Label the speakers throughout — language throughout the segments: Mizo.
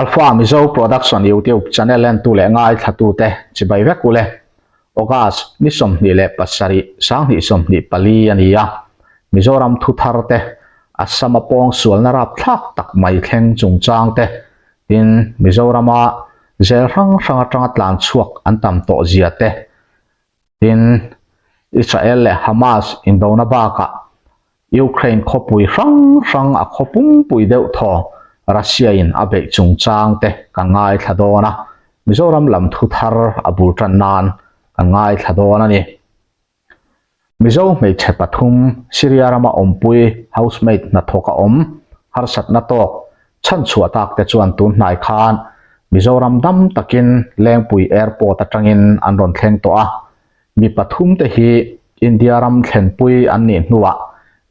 Speaker 1: Alpha Mizo Production YouTube channel entu leh ngaithlatute chibai vek ule. August ni 27 2024 a ni a, Mizoram thuthar te, Assam a pawng sualna rapthlak tak mai thleng chungchang te, tin Mizorama zel hrang hrang atanga tlan chhuak an tam tawh zia te, tin Israel leh Hamas indona bakah Ukraine khawpui hrang hrang a khaw pumpui deuh thaw Russia in a beih chungchang te kan ngaithla dawn a, Mizoram lam thu thar a bul tan nan kan ngaithla dawn a ni. Mizo hmeichhe pathum Syria rama awmpui housemaid hnathawk a awm harsatna tawk chhanchhuah tak te chuan tun hnai khan Mizoram dam takin Lengpui Airport atangin an rawn thleng tawh a, Mi pathumte hi India ram thlenpui an nih hnuah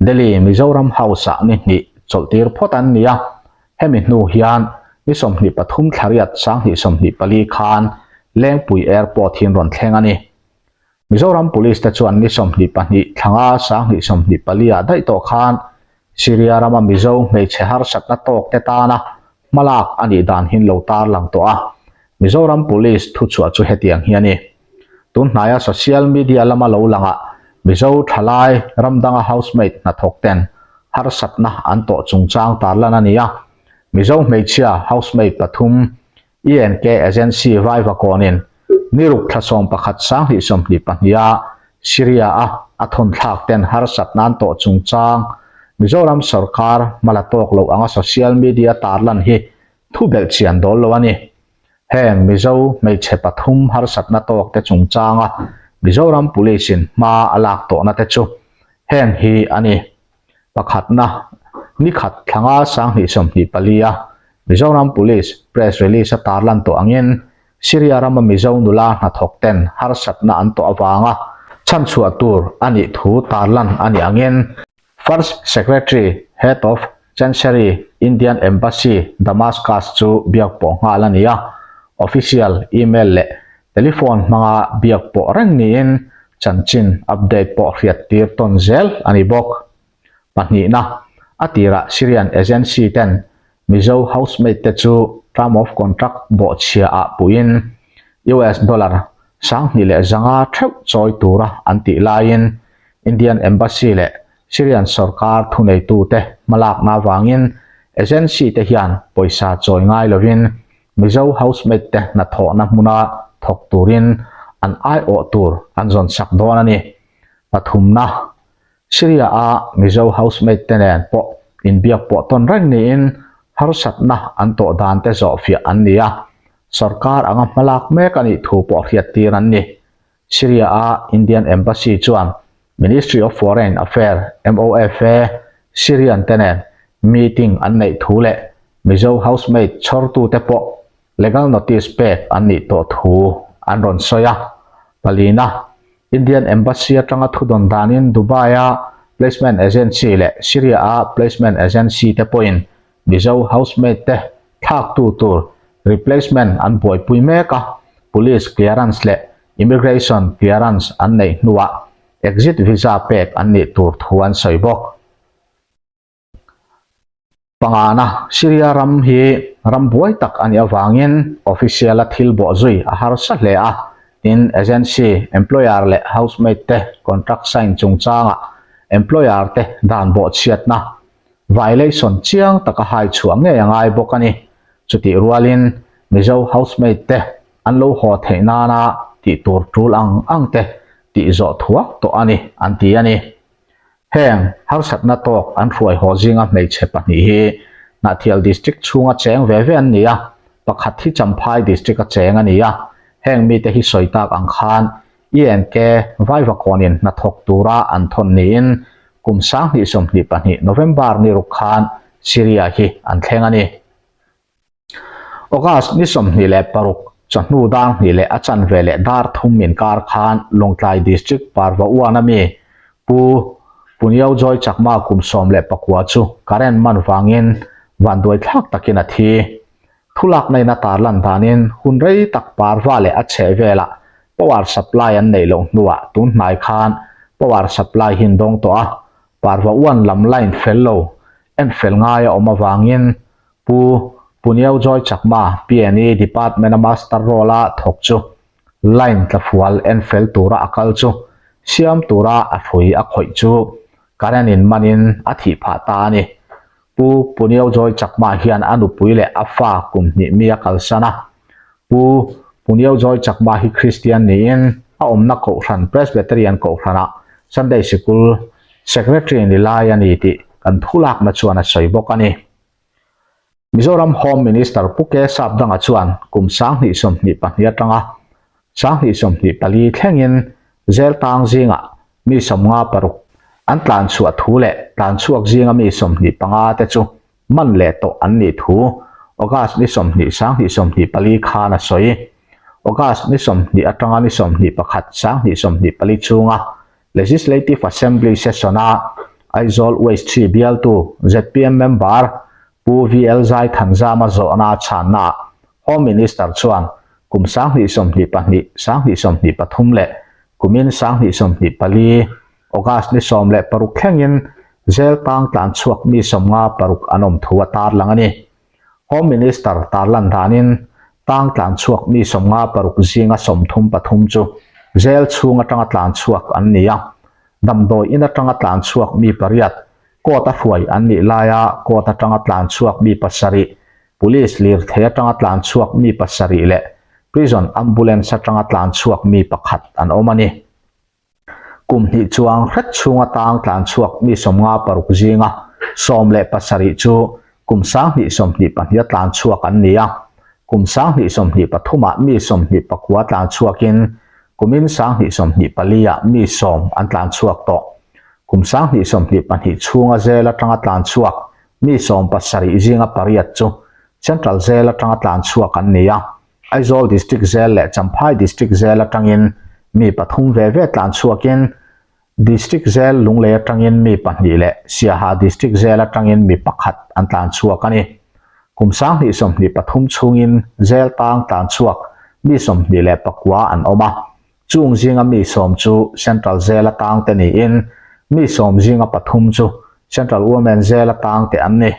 Speaker 1: Delhi Mizoram House-ah ni hnih chawlhtir phawt an ni a, hemi hnu hian ni 23 thlariat 2024 khan Lengpui Airport hi an rawn thleng a ni. Mizoram Police te chuan ni 22 thlanga 2024 ah daih tawh khan Syria rama Mizo hmeichhe harsatna tawkte tana hmalak a nih dan hi an lo tarlang tawh a, Mizoram Police thuchhuah chu hetiang hi a ni. Tun hnaia social media lama lo langah Mizo thalai ram danga housemaid hnathawk ten harsatna an tawh chungchang tarlan a ni a. Mizo hmeichhia housemaid pathum ENK Agency Vaivakawnin ni ruk thla 11 2022 a Syria a a thawnthlak ten harsatna an tawh chungchang Mizoram sorkar hmala tawk loh anga social media tarlan hi thu belhchian dawl lo a ni. Heng Mizo hmeichhe pathum harsatna tawk te chungchanga Mizoram Police in hma a lak tawhna te chu heng hi a ni. Pakhatna, ni khat thlanga 2024 a Mizoram Police press release a tarlan tawh angin Syria rama Mizo nula hnathawk ten harsatna an tawh avanga chhanchhuah tur a nih thu tarlan a nih angin First Secretary, Head of Chancery, Indian Embassy, Damascus chu biak pawh nghal a ni a, official email leh telephone hmanga biak pawh reng niin chanchin update pawh hriat tir tawn zel a ni bawk. Pahnihna, a tirah Syrian agency ten Mizo housemaid te chu term of contract bawhchhia ah puiin US dollar 2500 theuh chawi tura an tih laiin Indian Embassy leh Syrian sorkar thuneitute hmalakna avangin agency te hian pawisa chawi ngai lovin Mizo housemaid te hnathawhna hmuna thawk turin an aiawh tur an zawn sak dawn a ni. Pathumna, Syria-a Mizo housemaid te nen pawh inbiak pawh tawn reng niin harsatna an tawh dan te zawhfiah an ni a, sorkar anga hmalak mek a nih thu pawh hriattir an ni. Syria-a Indian Embassy chuan Ministry of Foreign Affair, MOFA, Syrian te nen meeting an neih thu leh Mizo housemaid chhawrtute pawh legal notice pek an nih tawh thu an rawn sawi a. Palina, Indian Embassy atanga thudawn danin Dubai-a placement agency leh Syria-a placement agency te pawhin Mizo housemaid te thlaktu tur replacement an buaipui mek a, police clearance leh immigration clearance an neih hnuah exit visa pek an nih tur thu an sawi bawk. Pangana, Syria ram hi ram buai tak a nih avangin official-a thil bawh zui a harsa hle a, tin agency, employer leh housemaid te contract sign chungchangah employer te dan bawhchhiatna Violation chiang taka hai chhuah ngei a ngai bawk a ni. Chutih rualin Mizo housemaid te an lo haw theih nana tih tur tul ang ang te tih zawh thuak tawh a ni an ti a ni. Heng harsatna tawk an hruai haw zinga hmeichhe pahnih hi Hnahthial District chhunga cheng ve ve an ni a, pakhat hi Champhai District a cheng a ni a, heng mite hi sawi tak ang khan ENK Vaivakawnin hnathawk tura an thawn niin kum 2022 November ni ruk khan Syria hi an thleng a ni. August ni 26 chawhnu dar hnih leh a chanve leh dar thum inkar khan Lawngtlai District Parva uan ami Pu Puniau Joy Chakma kum 19 chu current man vangin vanduai thlak takin a thi. Thulakna in a tarlan danin hun rei tak Parva leh a chheh velah power supply an neih loh hnuah tun hnai khan power supply hi an dawng tawh a, Parva uan lam line fel lo en fel ngai a awm avangin Pu. Puniau Joy Chakma, PNE Department-a Master Roll-a thawk chu line tlafual en fel tura a kal chu siam tura a hrui a khawih chu current in manin a thih phah ta a ni. Pu Puniau Joy Chakma hian a nupui leh a fa kum hnih mi a kalsan a. Pu Puniau Joy Chakma hi Kristian niin a awmna Kohhran Presbyterian Kohhranah Sunday Sikul Secretary ni lai a ni tih kan thulakna chuan a sawi bawk a ni. Mizoram Home Minister Pu K Sapdanga chuan kum 2022 atanga 2024 thlengin zel tang zingah mi 56 an tlanchhuah thu leh tlanchhuak zinga mi 25 te chu man leh tawh an nih thu August ni 20 2024 khan a sawi. August ni 20 atanga ni 21 2024 chhunga Legislative Assembly session-a Aizawl West ii bialtu zpm member Pu VL Zaithanzama zawhna a chhannaah Home Minister chuan kum 2022, 2023 leh kumin 2024 August ni 16 thlengin zel tang tlanchhuak mi 56 an awm thu a tarlang a ni. Home Minister tarlan danin tang tlanchhuak mi 56 zinga 33 chu jail chhung atanga tlanchhuak an ni a. Damdawi in atanga tlanchhuak mi pariat, court a hruai an nih laia court atanga tlanchhuak mi pasarih, police lirthei atanga tlanchhuak mi pasarih leh prison ambulance atanga tlanchhuak mi pakhat an awm a ni. Kum hnih chuang hret chhunga tang tlan chhuak mi 56 zinga 17 chu kum 2022 a tlan chhuak an ni a. Kum 2023 ah mi 29 tlan chhuakin kumin 2024 ah mi 10 an tlan chhuak tawh. Kum 2022 chhunga zel atanga tlan chhuak mi 17 zinga pariat chu Central Zel atanga tlan chhuak an ni a. Aizawl District Jail leh Champhai District Jail atangin mi pathum ve ve tlan chhuakin District Jail Lunglei atangin mi pahnih leh Siaha District Jail atangin mi pakhat an tlan chhuak a ni. Kum 2023 chhungin jail tang tlan chhuak mi 29 an awm a, chung zinga mi 10 chu Central Jail atang te niin mi 10 zinga pathum chu Central Women Jail atang te an ni.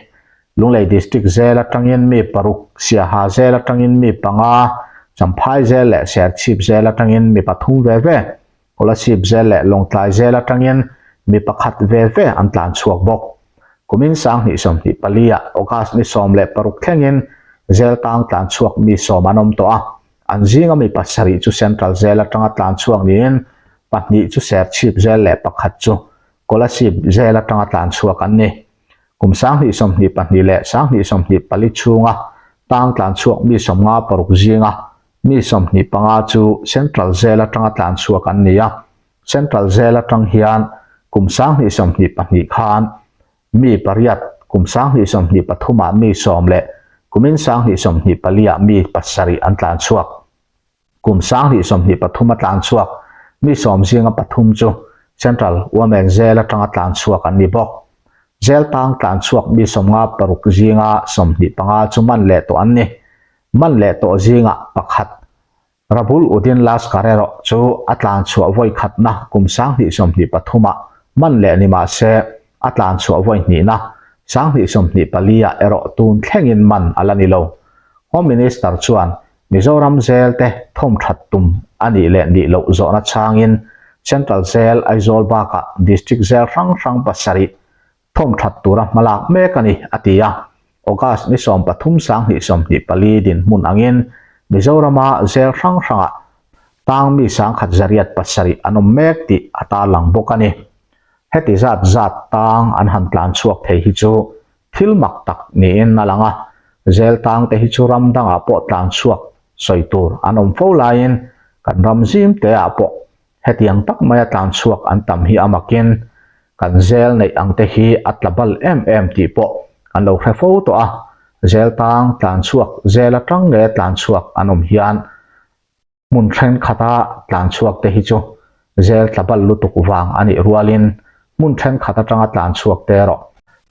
Speaker 1: Lunglei District Jail atangin mi paruk, Siaha Jail atangin mi panga, Champhai Jail leh Serchhip Jail atangin mi pathum ve ve, Kolasib Jail leh Lawngtlai Jail atangin mi pakhat ve ve an tlan chhuak bawk. Kumin 2024 ah August ni 16 thlengin jail tang tlan chhuak mi 10 an awm tawh a, an zinga mi pasarih chu Central Jail atanga tlan chhuak niin pahnih chu Serchhip Jail leh pakhat chu Kolasib Jail atanga tlan chhuak an ni. Kum 2022 leh 2024 chhunga tang tlan chhuak mi 56 zinga mi 25 chu Central Jail atanga tlan chhuak an ni a. Central Jail atang hian kum 2022 khan mi pariat, kum 2023 ah mi 10 leh kumin 2024 ah mi pasarih an tlan chhuak. Kum 2023 a tlan chhuak mi 10 zinga pathum chu Central Women Jail atanga tlan chhuak an ni bawk. Jail tang tlan chhuak mi 56 zinga 25 chu man leh tawh an ni. Man leh tawh zinga pakhat Rabul Uddin Laskar erawh chu a tlan chhuah vawi khatna kum 2023 ah man leh ni mah se a tlan chhuah vawi hnihna 2024 ah erawh tun thlengin man a la ni lo. Home Minister chuan Mizoram Jail te thawm that tum a nih leh nih loh zawhna chhangin Central Jail Aizawl bakah District Jail hrang hrang pasarih thawm that tura hmalak mek a ni, a ti a. August ni 13 2024 dinhmun angin Mizorama jail hrang hrangah tang mi 1,107 an awm mek tih a tarlang bawk a ni. Heti zat zat tang an han tlan chhuak thei hi chu thil mak tak niin a lang a, jail tang te hi chu ram dangah pawh tlan chhuak sawi tur an awm fo laiin kan ram zim te ah pawh hetiang tak maia tlan chhuak an tam hi a makin kan jail neih ang te hi a tla bal em em tih pawh kan lo hre fo tawh a, jail tang tlan chhuak jail atang nge tlan chhuak an awm hian Hmun thenkhat-a tlan chhuak te hi chu zel tla bal lutuk vang a nih rualin hmun thenkhat atanga tlan chhuak te erawh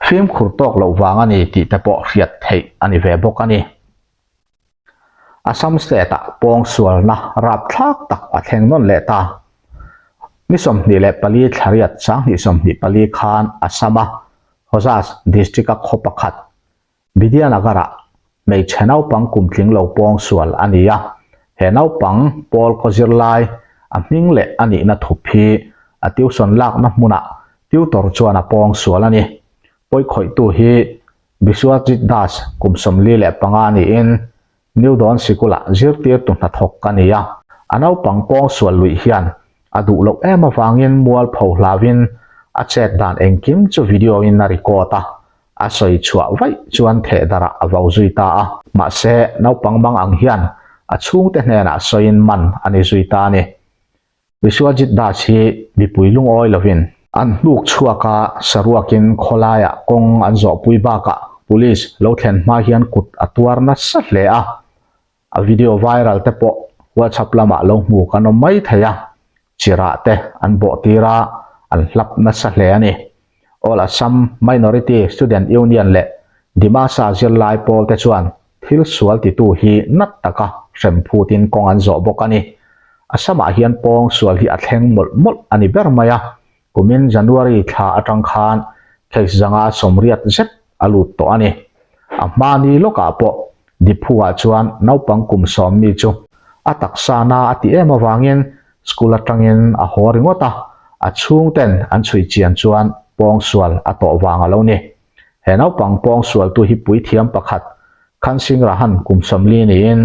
Speaker 1: fimkhur tawk loh vang a ni tih te pawh hriat theih a ni ve bawk a ni. Assam State-ah pawngsualna rapthlak tak a thleng nawn leh ta. Ni 24 thlariat 2024 khan Assam-a Hojas District-a khaw pakhat Bidyanagar-ah. hmeichhe naupang kum tling lo pawng sual a ni a. He naupang pawl kaw zirlai a hming leh a nihna thup hi a tuition lakna hmunah tutor chuan a pawng sual a ni. Pawikhawihtu hi Biswajit Das kum 45 niin New Dawn sikula zirtirtu hnathawk ka ni a, a naupang pawng sual luih hian a duh loh em avangin mualpho hlauhin a chet dan engkim chu video in a record a, a sawi chhuah vaih chuan theh darah a vau zui ta a. Mahse, naupang mang ang hian a chhungte hnenah sawiin man a ni zui ta a ni. Biswajit Das hi mipui lungawi lovin an hnuk chhuak a, saruakin khawlaiah kawng an zawhpui bakah police lo thlen hma hian kut a tuar nasa hle a, a video viral te pawh WhatsApp lamah lo hmu kan awm mai thei a, chirah te an bawh tir a, an hlap nasa hle a ni. All Assam Minority Student Union leh Dimasa zirlai pawl te chuan thil sual titu hi nat taka hrem phutin kawng an zawh bawk a ni. Assam-ah hian pawng sual hi a thleng mawlh mawlh a ni ber mai a, kumin January thla atang khan case zanga 80 zet a lut tawh a ni. A hma ni lawkah pawh Diphu-ah chuan naupang kum 10 mi chu a taksa na a ti em avangin School atangin a haw ringawt a, a chhungten an chhui chian chuan pawngsual a tawh vang a lo ni. He naupang pawngsualtu hi puithiam pakhat Khansing Rahan kum 40 niin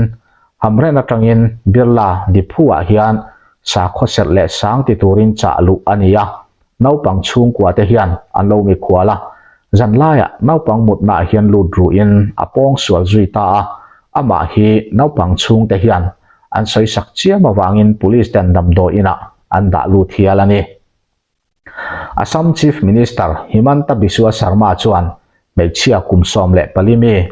Speaker 1: Hamren atangin Birla Diphu-ah hian sakhaw serh leh sang ti turin chah luh a ni a, naupang chhungkua te hian an lo mikhual a, zanlaiah naupang mutnaah hian lut ruhin a pawngsual zui ta a, amah hi naupang chhungte hian An sawisak chiam avangin Police ten damdawi inah an dah lut hial a ni. Assam Chief Minister Himanta Biswa Sarma chuan hmeichhia kum 14 mi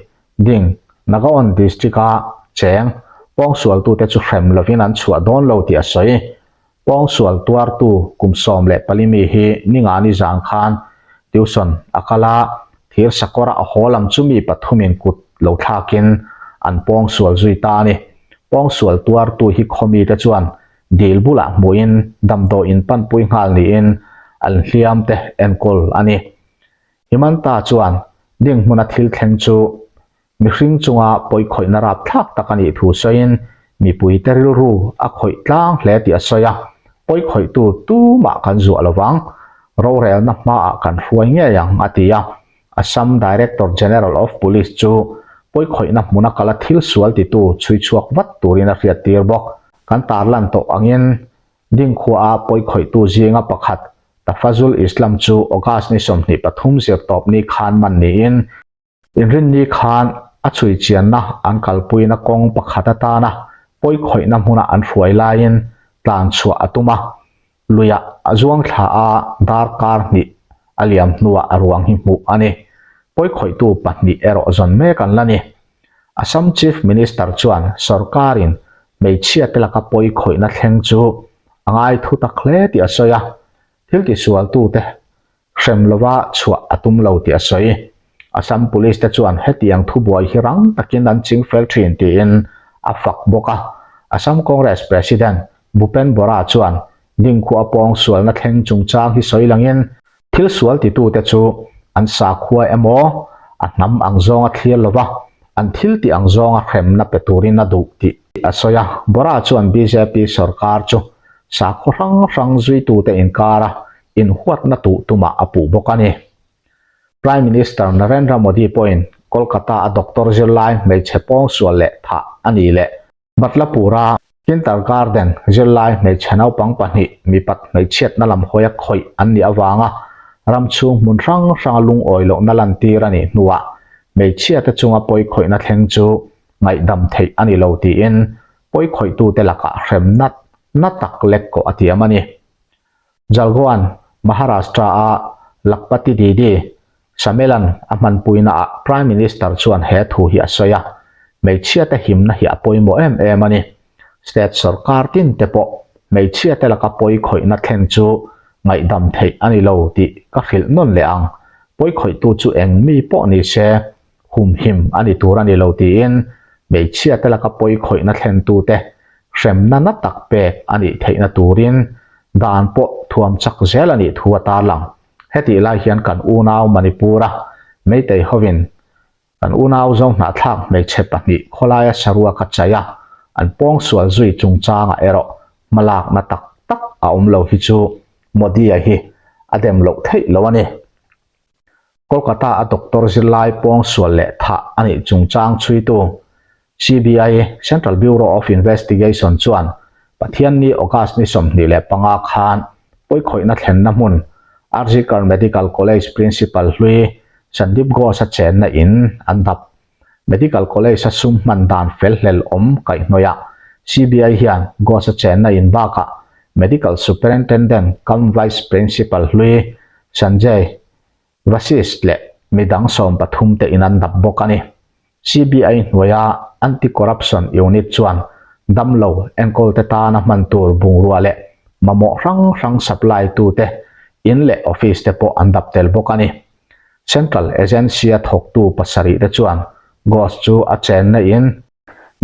Speaker 1: ding Nagaon District-a cheng pawngsualtute chu hrem lovin an chhuah dawn lo tih a sawi. Pawngsual tuartu kum 14 mi hi ningani zan khan tuition a kal a, thir sakawra a haw lam chu mi pathumin kut lo thlakin an pawngsual zui ta a ni. Pawngsual tuartu hi khawmite chuan dil bulah hmuhin damdawiin panpui nghal niin an hliamte enkawl a ni. Himanta chuan dinghmuna thil thleng chu Mihring chunga pawikhawihna rapthlak tak a nih thu sawiin mipuite rilru a khawih tlang hle tih a sawi a, pawikhawihtu tumah kan zuah lo vang, rorelna hmaah kan hruai ngei ang a ti a. Assam Director General of Police chu pawikhawihna hmuna kala thil sual titu chhui chhuak vat turin a hriattir bawk. Kan tarlan tawh angin Dingkhuaa pawikhawihtu zinga pakhat Tafazul Islam chu August ni 23 zirtawpni khan man niin, Inrinni khan a chhui chianna an kalpuina kawng pakhat atana pawikhawihna hmuna an hruai laiin tlan chhuah a tum a, luiah a zuang thla a, darkar hnih a liam hnuah a ruang hi hmuh a ni. Pawikhawihtu pahnih erawh zawn mek an la ni. Assam Chief Minister chuan sorkarin hmeichhiate laka pawikhawihna thleng chu a ngai thu tak hle tih a sawi a, thil tisualtute Hrem lova chhuah a tum lo tih a sawi. Assam Police te chuan hetiang thubuai hi rang takin an ching fel thin tiin a fak bawk a. Assam Congress President Bhupen Bora chuan dingkhua pawng sualna thleng chungchang hi sawi langin thil sual titute chu an sakhua emaw a hnam ang zawnga thlir lova an thil tih ang zawnga hremna pe turin a duh tih a sawi a. Bora chuan bjp sorkar chu sakhaw hrang hrang zuitute inkara inhuatna tuh tumah a puh bawk a ni. Prime Minister Narendra Modi pawhin Kolkata a doctor zirlai hmeichhe pawngsual leh thah a ni leh Badlapur-a kindergarten zirlai hmeichhe naupang pahnih mipat hmeichhiatna lam hawia khawih an nih avanga ram chhung hmun hrang hranga lungawi lohna lantir a nih hnuah hmeichhiate chunga pawikhawihna thleng chu ngaihdam theih a ni lo tiin pawikhawih-tute lakah hremna na tak lek kawh a tiam a ni. Jalgoan, Maharashtra-a Lakhpati Didi Sammelan a hmanpuinaah Prime Minister chuan he thu hi a sawi a, hmeichhiate himna hi a pawimawh em em a ni. State sorkar tin te pawh hmeichhiate laka pawi khawihna thlen chu ngaihdam theih a ni lo tih ka hrilh nawn leh ang. Pawi khawihtu chu eng mi pawh ni se humhim a ni tur a ni lo tiin hmeichhiate laka pawi khawihna thlentute hremna na tak pek a nih theihna turin dan pawh thuam chak zel a nih thu a tarlang. Hetih lai hian kan unau Manipur-a Meitei hovin. Kan unau Zohnahthlak hmeichhe pahnih khawlaia saruaka chaia an pawngsual zui chungchangah erawh hmalakna tak tak a awm lo hi chu Modi-a hi a dem loh theih lo a ni. Kolkata a doctor zirlai pawngsual leh thah a nih chungchang chhuitu CBI, Central Bureau of Investigation, chuan Pathianni August ni 25 khan pawikhawihna thlenna hmun RG Kar Medical College Principal hlui Sandip Ghosh-a chenna in an dap. Medical College-a sum hman dan fel hlel awm kaihhnawihah CBI hian Ghosh-a chenna in bakah Medical Superintendent cum Vice Principal hlui Sanjay Vashisht leh midang 13 te in an dap bawk a ni. CBI hnuaia Anti-Corruption Unit chuan damlo enkawlte tana hman tur bungrua leh mamawh hrang hrang supply tute in leh office te pawh an dap tel bawk a ni. Central Agency-a thawktu pasarih te chuan Ghosh chu a chenna in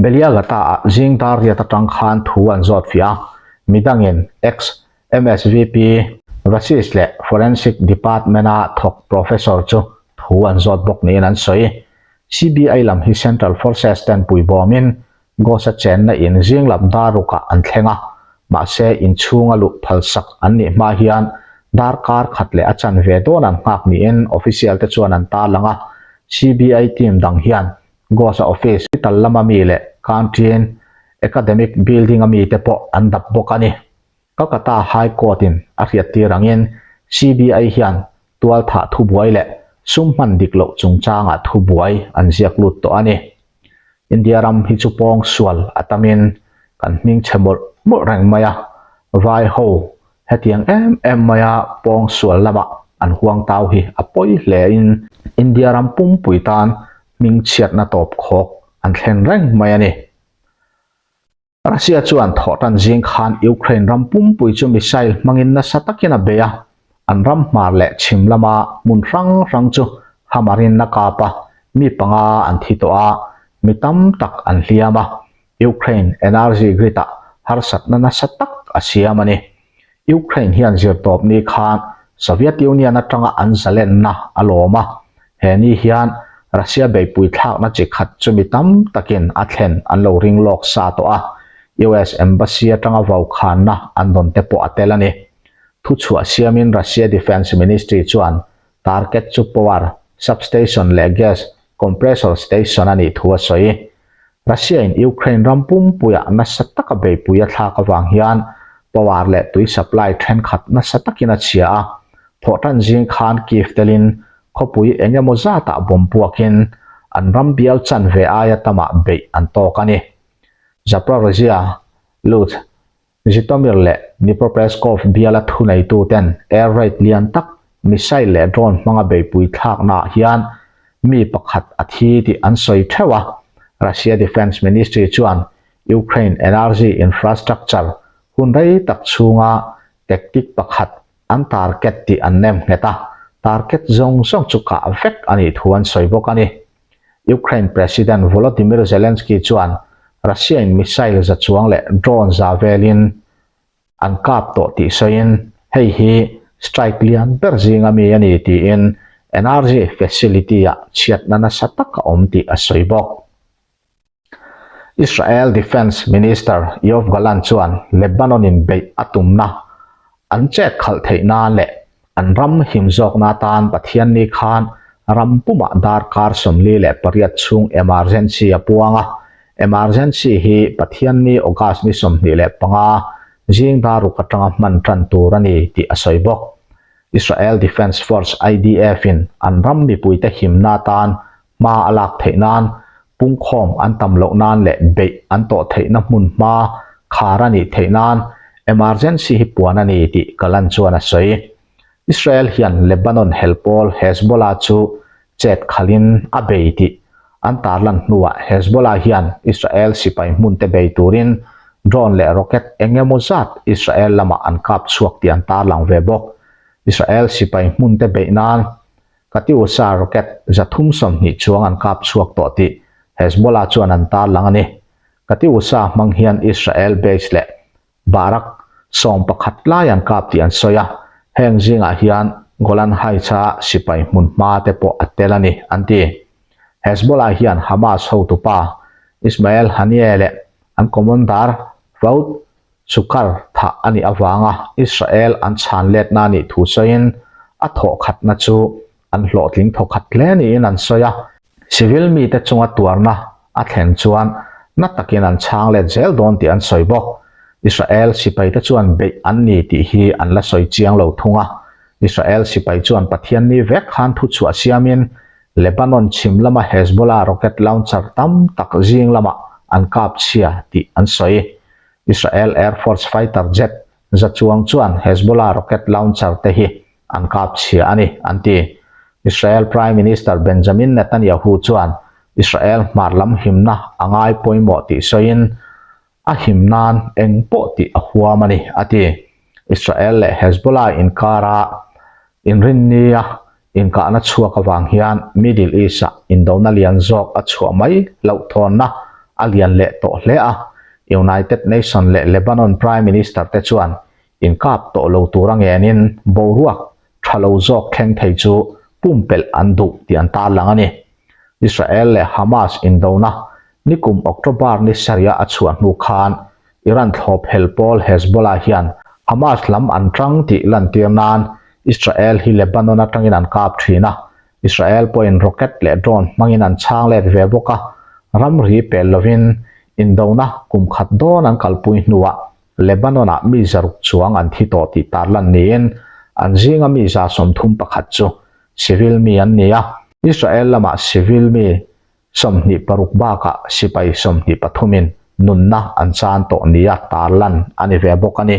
Speaker 1: Beliaghata-ah zing dar riat atang khan thu an zawt fiah a, midangin ex MSVP, Vashisht leh Forensic Department-a thawk Professor chu thu an zawt bawk niin an sawi. CBI lam hi Central Forces ten puibawmin Ghosh-a chenna in zing lam dar rukah an thleng a, mahse inchhunga luh phalsak an nih hma hian darkar khat leh a chanve dawn an nghak niin official te chuan an tarlang a, CBI team dang hian Ghosh-a office hospital lama mi leh canteen academic building-a mite pawh an dap bawk a ni. Calcutta High Court-in a hriattir angin CBI hian tualthah thubuai leh sum hman dik loh chungchangah thubuai an ziak lut tawh a ni. India ram hi chu pawng sual a tamin kan hming chhe mawlh mawlh reng mai a, vai ho hetiang em em maia pawng sual lamah an huang tau hi a pawi hlein India ram pumpui tan hming chhiatna tawp khawk an thlen reng mai a ni. Russia chuan thawhtan zing khan Ukraine ram pumpui chu missile hmangin nasa takin a bei a, an ram hmar leh chhim lama hmun hrang hrang chu hamarin a kap a, mi panga an thi tawh a, mi tam tak an hliam a, Ukraine energy grid-ah harsatna nasa tak a siam a ni. Ukraine hian zirtawp ni khan Soviet Union atanga an zalenna a lawm a, he ni hian Russia beihpui thlakna chi khat chu mi tam takin a thlen an lo ring lawk sa tawh a, US Embassy atanga vaukhanna an dawn te pawh a tel a ni. Thuchhuah siamin Russia Defence Ministry chuan target chu power substation leh gas compressor station a nih thu a sawi. Russia-in Ukraine ram pumpuiah nasa taka beihpui a thlak avang hian power leh tui supply thenkhat nasa takin a chhia a, thawhtan zing khan Kyiv telin khawpui eng emaw zatah bomb puakin an ram bial chanve aia tamah beih an tawk a ni. Zaporizhzhia, Lutsk, Zhytomyr leh Dnipropetrovsk biala thuneituten air raid lian tak missile leh drone hmanga beihpui thlaknaah hian mi pakhat a thi tih an sawi theuh a, Russia Defence Ministry chuan Ukraine energy infrastructure hun rei tak chhunga tactic pakhat an target tih an nem nghet a, target zawng zawng chu kah vek a nih thu an sawi bawk a ni. Ukraine President Volodymyr Zelensky chuan Russia-in missile za chuang leh drone za velin an kap tawh tih sawiin hei hi strike lian ber zinga mi a ni tiin energy facility-ah chhiatna nasa tak a awm tih a sawi bawk. Israel Defence Minister Yoav Gallant chuan Lebanon-in beih a tumna an chet khalh theih nan leh an ram him zawkna atan Pathianni khan ram pumah darkar 48 chhung emergency a puang a. Emergency hi Pathianni August ni 25 zing dar ruk atanga hman tan tur a ni tih a sawi bawk. Israel Defence Force, IDF, in an ram mipuite himna atan hma a lak theih nan, pungkhawm an tam loh nan leh beih an tawh theihna hmun hma khar a nih theih nan emergency hi puan a ni tih Gallant chuan a sawi. Israel hian Lebanon hel pawl Hezbollah chu chet khalhin a bei tih an tarlan hnuah Hezbollah hian Israel sipai hmunte bei turin drone leh rocket eng emaw zat Israel lamah an kap chhuak tih an tarlang ve bawk. Israel sipai hmunte beih nan Katyusha rocket 320 chuang an kap chhuak tawh tih Hezbollah chuan an tarlang a ni. Katyusha hmang hian Israel base leh Barak 11 lai an kap tih an sawi a, heng zingah hian Golan Heights-a sipai hmun hma te pawh a tel a ni, an ti. Hezbollah hian Hamas hotupa Ismail Haniyeh leh an commander Fouad Shukr thah a nih avanga Israel an chhan letna a nih thu sawiin a thawhkhatna chu an hlawhtling thawkhat hle niin an sawi a. Civil mite chunga tuarna a thlen chuan na takin an chhang let zel dawn tih an sawi bawk. Israel sipaite chuan beih an ni tih hi an la sawi chiang lo thung a. Israel sipai chuan Pathianni vek khan thuchhuah siamin Lebanon chhim lama Hezbollah rocket launcher tam tak zing lamah an kap chhia tih an sawi. Israel Air Force fighter jet za chuang chuan Hezbollah rocket launcher te hi an kap chhia a ni, an ti. Israel Prime Minister Benjamin Netanyahu chuan Israel hmar lam himna a ngai pawimawh tih sawiin, a him nan eng pawh tih a huam a ni, a ti. Israel leh Hezbollah inkara inrinnia inkahna chhuak avang hian Middle East-ah indona lian zawk a chhuah mai hlauhthawnna a lian leh tawh hle a, United Nation leh Lebanon Prime Minister te chuan Inkap tawh lo tura ngenin boruak tha lo zawk thleng thei chu pumpelh an duh tih an tarlang a ni. Israel leh Hamas indona nikum October ni sarih-a a chhuah hnu khan Iran thlawp hel pawl Hezbollah hian Hamas lam an tang tih lantir nan Israel hi Lebanon atangin an kap thin a, Israel pawhin rocket leh drone hmangin an chhang let ve bawk a, ramri pel lovin indona kum khat dawn an kalpui hnuah Lebanon-ah mi zaruk chuang an thi tawh tih tarlan niin an zinga mi 31 chu civil mi an ni a. Israel lamah civil mi 26 bakah sipai 23 in nunna an chan tawh nia tarlan a ni ve bawk a ni.